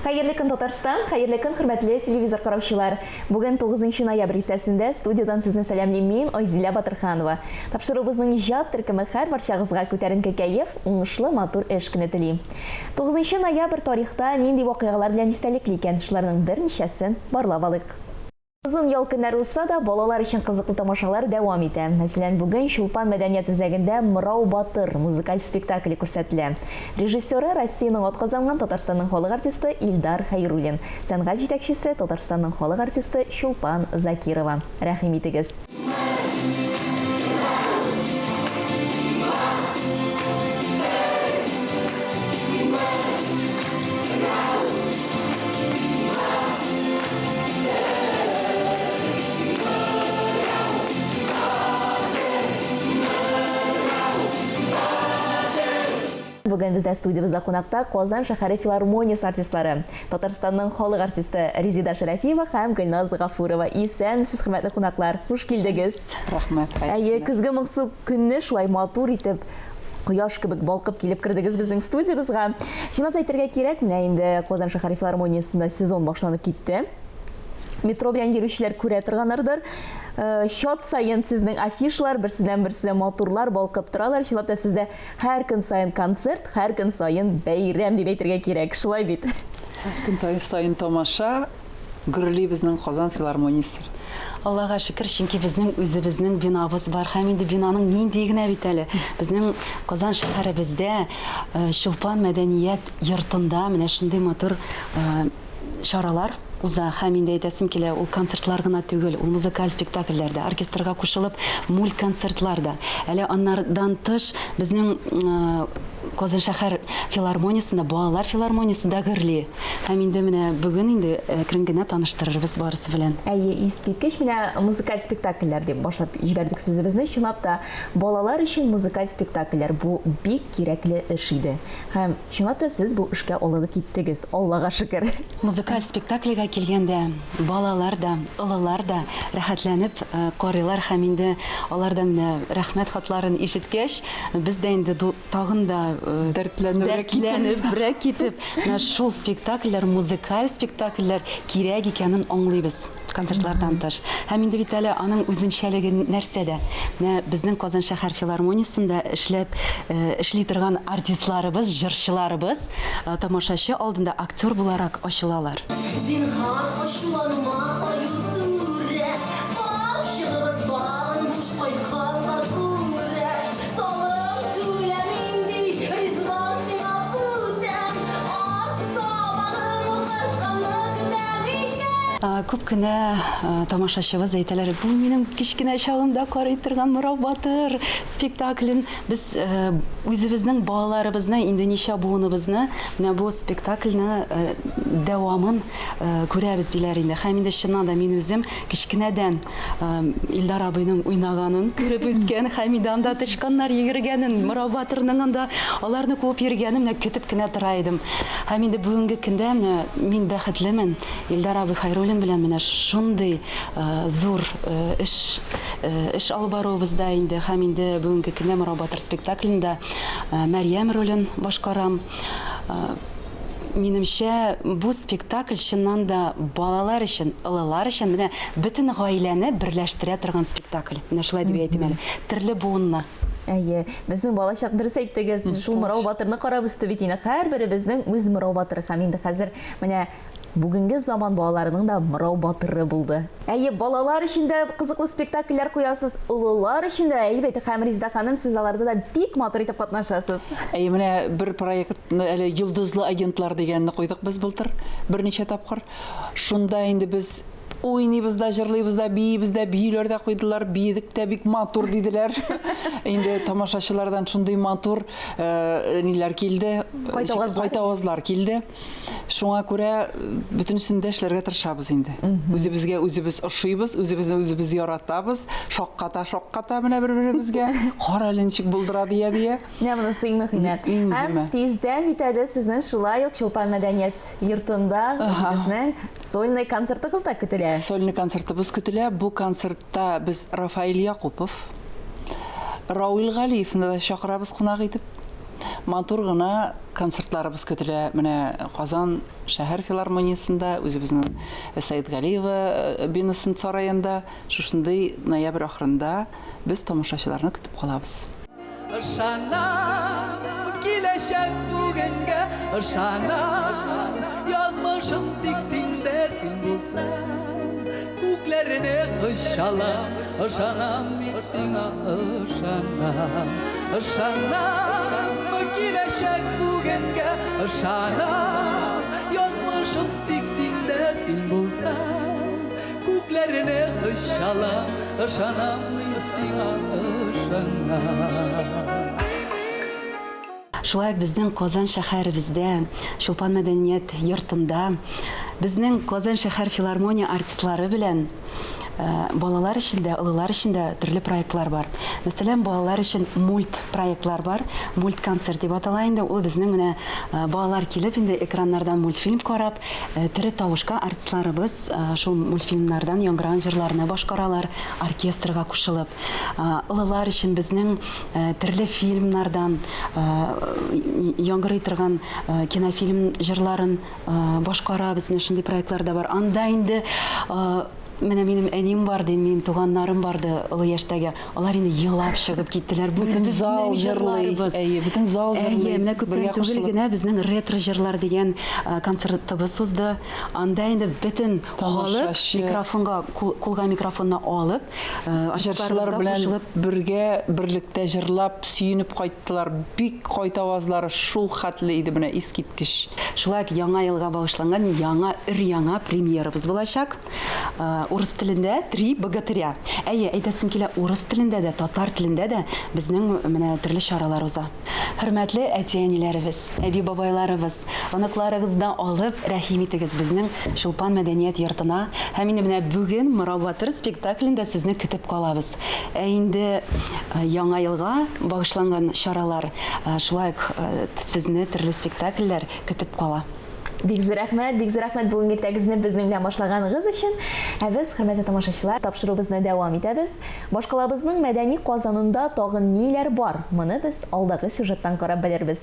Хәерле көн, Татарстан! Хәерле көн, хөрмәтле телевизор караучылар! Бүген 9 ноябрь иртәсендә студиядән сезне сәламлим мин, Айзилә Батырханова. Тапшыруыбызның иҗат төркеме һәрбарчагызга күтәренке кәеф, уңышлы матур эш көне тели. 9 ноябрь тарихта нинди вакыйгалар белән истәлекле икән, шуларның берничәсен барлап алыйк. Озын ял көннәре узса да, балалар өчен кызыклы тамашалар дәвам итә. Мәсәлән, бүген Чулпан мәдәният үзәгендә Мырау батыр музыкаль спектакле күрсәтелә. Режиссеры, Россиянең атказанган Татарстанның халык артисты Илдар Хәйруллин. Сәнгать җитәкчесе, Татарстанның халык артисты Чулпан Закирова. Рәхим итегез! Бүген бездә студиябездә кунакта Казан шәһәре филармониясе артистлары, Татарстанның халык артисты Резеда Шәрәфиева һәм Гөлназ Гафурова. Исәнмесез, хөрмәтле кунаклар! Хуш килдегез! Рәхмәт. Әйе, көзге моңсу көнне шулай матур итеп, кояш кебек балкып килеп кердегез безнең студиябезгә. Чынлап та әйтергә кирәк, менә инде Казан шәһәре филармониясендә сезон башланып китте. Метро белән йөрүчеләр күрә торганнардыр. Э, чат саен сезнең афишалар берсеннән-берсе матурлар балкып торалар. Чынлап та сездә һәр көн саен концерт, һәр көн саен бәйрәм дип әйтергә кирәк. Шулай бит? Һәр көн саен тамаша, Гөрли безнең Казан филармониясе. Аллага шөкер, чөнки безнең үзебезнең бинабыз бар һәм инде бинаның ниндие генә бит әле. Безнең Казан шәһәребездә э, Чулпан мәдәният йортында менә шундый матур э, чаралар уза һәм инде әйтәсем килә, ул концертлар гына түгел, ул музыкаль спектакльләр дә, оркестрга кушылып мультконцертлар да. Әле аннардан тыш безнең э, Казан шәһәр филармониясендә балалар филармониясе дә гөрли. Һәм инде менә бүген инде әкрен генә таныштырырбыз барысы белән. Әйе, искиткеч менә музыкаль спектакльләр дип башлап җибәрдек сүзебезне. Чынлап та, балалар өчен музыкаль спектакльләр бу бик кирәкле эш иде. Һәм чынлап та сез бу эшкә алынып киттегез, Аллага шөкер. Музыкаль спектакльгә килгәндә, балалар да, олылар да рәхәтләнеп карыйлар һәм инде алардан менә рәхмәт хатларын ишеткәч, без дә инде тагын да дәртләнебрәк дәртләнебрәк китеп, менә шул спектакльләр, музыкаль спектакльләр кирәк икәнен аңлыйбыз концертлардан тыш. Һәм инде бит әле аның үзенчәлеге нәрсәдә? Менә безнең Казан шәһәр филармониясендә эшләп, эшли торган артистларыбыз, җырчыларыбыз тамашачы алдында актер буларак ачылалар. Зинһар, ачуланма, аю түрә, Капчыгыбыз барын буш кайтканга күрә. Салым түләмим, ди, Ризван сиңа бүтән, Ат сабагын укытканны көтәм икән. Күп кенә тамашачыбыз әйтәләр, бу минем кечкенә чагымда карый торган Морау батыр спектаклен. Без үзебезнең балаларыбызны, инде ничә буыныбызны менә бу спектакльне дәвамын күрәбез диләр инде. Һәм инде чыннан да мин үзем кечкенәдән Илдар абыйның уйнаганын күреп үскән һәм инде анда тычканнар йөгергәнен, Морау батырның анда аларны куып йөргәнен менә көтеп кенә тора идем. Һәм инде бүгенге көндә менә мин бәхетлемен, Илдар абый Хәйруллин белән менә шундый зур эш эш алып баруыбызда инде һәм инде бүгенге көндә Морау батыр спектаклендә Мәрьям ролен башкарам. Минемчә, бу спектакль чыннан да балалар өчен, олылар өчен, менә бөтен гаиләне берләштерә торган спектакль. Менә шулай дип әйтим әле. Төрле буынны. Әйе, безнең балачак, дөрес әйттегез, шул Морау батырны карап үсте бит инде. Һәрберебезнең үз Морау батыры һәм инде хәзер менә Бүгенге заман балаларының да Мырау батыры булды. Әйе, балалар өчен дә кызыклы спектакльләр куясыз, олылар өчен дә, әйе бит, һәм Резеда ханым, сез аларда да бик матур итеп катнашасыз. Әйе, менә бер проектны әле Йолдызлы агентлар дигәнне куйдык без былтыр берничә тапкыр. Шунда инде без уйныйбыз да, җырлыйбыз да, биибез дә, биюләр дә куйдылар, биедек тә, бик матур диделәр. Инде тамашачылардан шундый матур э, ниләр килде, Кайтавазлар. кайтавазлар килде. Шуңа күрә бөтенесен дә эшләргә тырышабыз инде. Үзебезгә үзебез ошыйбыз, үзебезне үзебез яратабыз, шакката шакката менә бер-беребезгә. Кара әле ничек булдыра дия дия. Менә монысы иң мөһиме. Иң Һәм мөһиме. тиздән бит әле сезнең шулай ук Чулпан мәдәният йортында үзегезнең сольный концертыгыз да көтелә. Сольный концертыбыз көтелә. Бу концертта без Рафаэль Якупов, Рауил Галиевны да чакырабыз кунак итеп. Матур гына концертларыбыз көтелә. Менә Казан шәһәр филармониясендә, үзебезнең Сәетгалиева бинасын сараенда шушындый ноябрь ахырында без тамашачыларны көтеп калабыз. Ышанам, киләчәк бүгенгә, ышанам, язмышым тик синдә, син булсаң, күкләрне кочалам, ышанам мин сиңа, ышанам. Ышанам, киләчәк бүгенгә, ышанам, язмышым тик синдә, син булсаң, күкләрне кочалам, ышанам мин сиңа, ышанам. Шулай ук безнең Казан шәһәребездә, Чулпан мәдәният йортында безнең Казан шәһәр филармония артистлары белән балалар өчен дә, олылар өчен дә төрле проектлар бар. Мәсәлән, балалар өчен мульт проектлар бар. Мульт концерт дип атала инде. Ул безнең менә балалар килеп инде экраннардан мультфильм карап, тере тавышка артистларыбыз шул мультфильмнардан яңгыраган җырларны башкаралар, оркестрга кушылып. Олылар өчен безнең төрле фильмнардан яңгырый торган кинофильм җырларын башкарабыз. Менә шундый проектлар да бар. Анда инде менә минем әнием бар ди, минем туганнарым барды олы яшьтәге. Алар инде елап чыгып киттеләр. Бу Бөтен зал җырлый. Әйе, бөтен зал җырлый. Әйе, менә күптән түгел генә безнең ретро җырлар дигән концертыбыз узды. Анда инде бөтен халык микрофонга, кулга микрофонны алып, Җырчылар белән бергә, берлектә җырлап, сөенеп кайттылар. Бик кайтавазлары шул хәтле иде, менә искиткеч. Шулай ук Яңа елга багышланган яңа, өр-яңа премьерабыз булачак. Урыс телендә Три богатыря. Әйе, әйтәсем килә, урыс телендә дә, татар телендә дә безнең менә төрле чаралар уза. Хөрмәтле әти-әниләребез, әби-бабайларыбыз, оныкларыгызны алып, рәхим итегез безнең Чулпан мәдәният йортына. Һәм инде менә бүген Морау батыр спектаклендә сезне көтеп калабыз. Ә инде Яңа елга багышланган чаралар, шулай ук сезне төрле спектакльләр көтеп кала. Бик зур рәхмәт, бик зур рәхмәт бүгенге иртәгезне безнең белән башлаганыгыз өчен. Ә без, хөрмәтле тамашачылар, тапшыруыбызны дәвам итәбез. Башкалабызның мәдәни казанында тагын ниләр бар? Моны без алдагы сюжеттан карап белербез.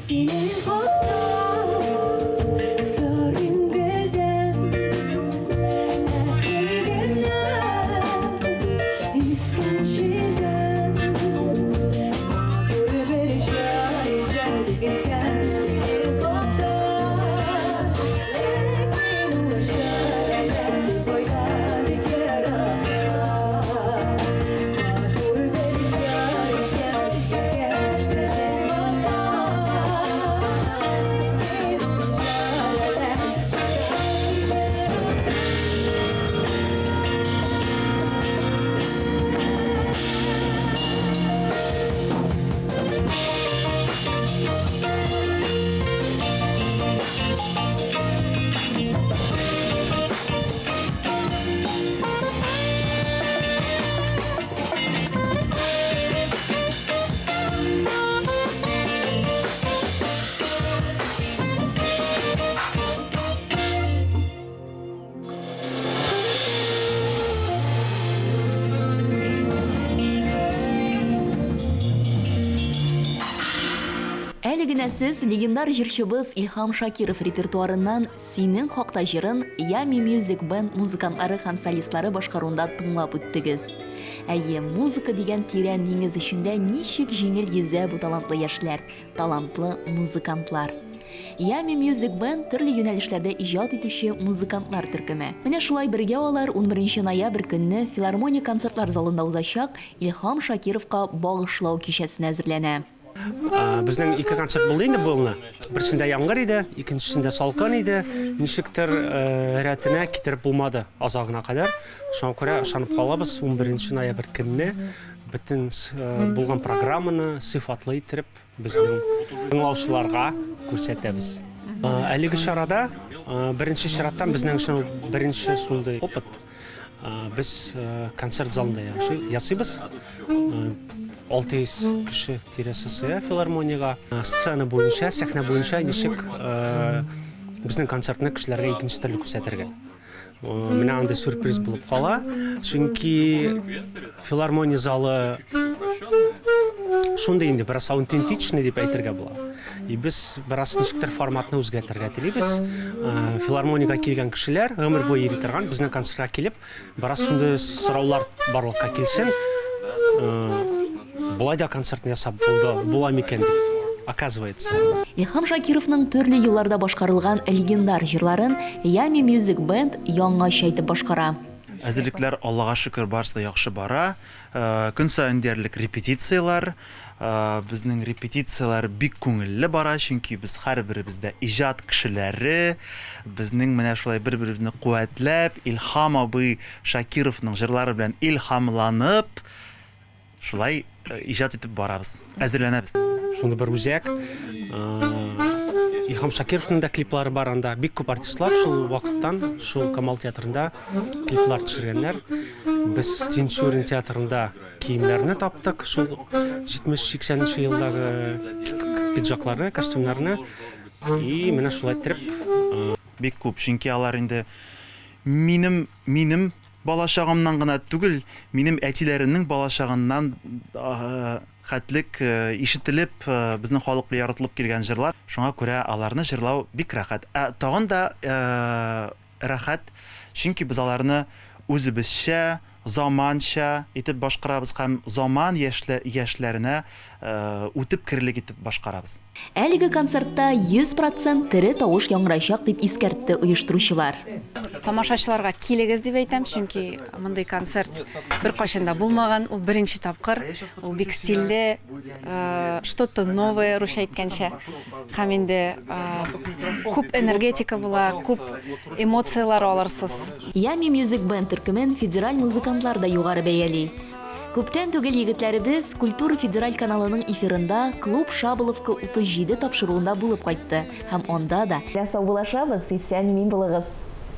Синең хакта сорыйм гелдән, Әкрен генә искән җилдән. Матур бер җай җәлгеткән синең хакта, Ләкин ул шәрәләр кайда бик еракта. Матур бер җай җәлгеткән синең хакта, Ләкин ул шәрәләр кайда бик еракта. Әле генә сез легендар җырчыбыз Илһам Шакиров репертуарыннан Синең хакта җырын Yummy Music Band музыкантлары һәм солистлары башкаруында тыңлап үттегез. Әйе, музыка дигән тирән диңгез эчендә ничек җиңел йөзә бу талантлы яшьләр, талантлы музыкантлар. Yummy Music Band төрле юнәлешләрдә иҗат итүче музыкантлар төркеме. Менә шулай бергә алар 11 ноябрь көнне Филармония концертлар залында узачак Илһам Шакировка багышлау кичәсенә әзерләнә. Безнең ике концерт булды инде бу елны. Берсендә яңгыр иде, икенчесендә салкын иде. Ничектер рәтенә китереп булмады азагына кадәр. Шуңа күрә ышанып калабыз, 11 ноябрь көнне бөтен булган программаны сыйфатлы иттереп безнең тыңлаучыларга күрсәтәбез. Әлеге чарада беренче чираттан безнең өчен беренче шундый опыт. Без концерт залында ясыйбыз. 600 кеше тирәсе сыя филармониягә. Сцена буенча, сәхнә буенча ничек безнең концертны кешеләргә икенче төрле күрсәтергә. Менә андый сюрприз булып кала. Чөнки филармония залы шундый инде бераз аутентичный дип әйтергә була. И без бераз ничектер форматны үзгәртергә телибез. Филармониягә килгән кешеләр гомер буе йөри торган безнең концертка килеп, бераз шундый сораулар барлыкка килсен. Болай да концертны ясап булды, була микән дип, оказывается. Илһам Шакировның төрле елларда башкарылган легендар җырларын Yummy Music Band яңача итеп башкара. Әзерлекләр, Аллага шөкер, барысы да яхшы бара. Көн саен диярлек репетицияләр. Безнең репетицияләр бик күңелле бара, чөнки без һәрберебез дә иҗат кешеләре. Безнең менә шулай бер-беребезне куәтләп, Илһам абый Шакировның җырлары белән илһамланып, шулай иҗат итеп барабыз, әзерләнәбез. Шундый бер үзәк. Илһам Шакировның да клиплары бар анда. Бик күп артистлар шул вакыттан, шул Камал театрында клиплар төшергәннәр. Без Тинчурин театрында киемнәрне таптык, шул 70-80 нче елдагы пиджакларны, костюмнарны. И менә шулай иттереп. Бик күп, чөнки алар инде минем, минем балачагымнан гына түгел, минем әтиләремнең балачагыннан хәтлек ишетелеп, безнең халык белән яратылып килгән җырлар. Шуңа күрә аларны җырлау бик рәхәт. Ә тагын да рәхәт, чөнки без аларны үзебезчә, заманча итеп башкарабыз һәм заман яшьләренә үтеп керерлек итеп башкарабыз. Әлеге концертта 100 процент тере тавыш яңгырачак, дип искәртте оештыручылар. Тамашачыларга килегез дип әйтәм, чөнки мондый концерт беркайчан да булмаган, ул беренче тапкыр, ул бик стильле, что-то новое, русча әйткәнчә. Һәм инде күп энергетика була, күп эмоцияләр алырсыз. Yummy Music Band төркемен федераль музыкантлар да югары бәяли. Күптән түгел егетләребез Культура федераль каналының эфирында Клуб Шаболовка 37 тапшыруында булып кайтты һәм анда да. Саубуллашабыз, исән-имин булыгыз!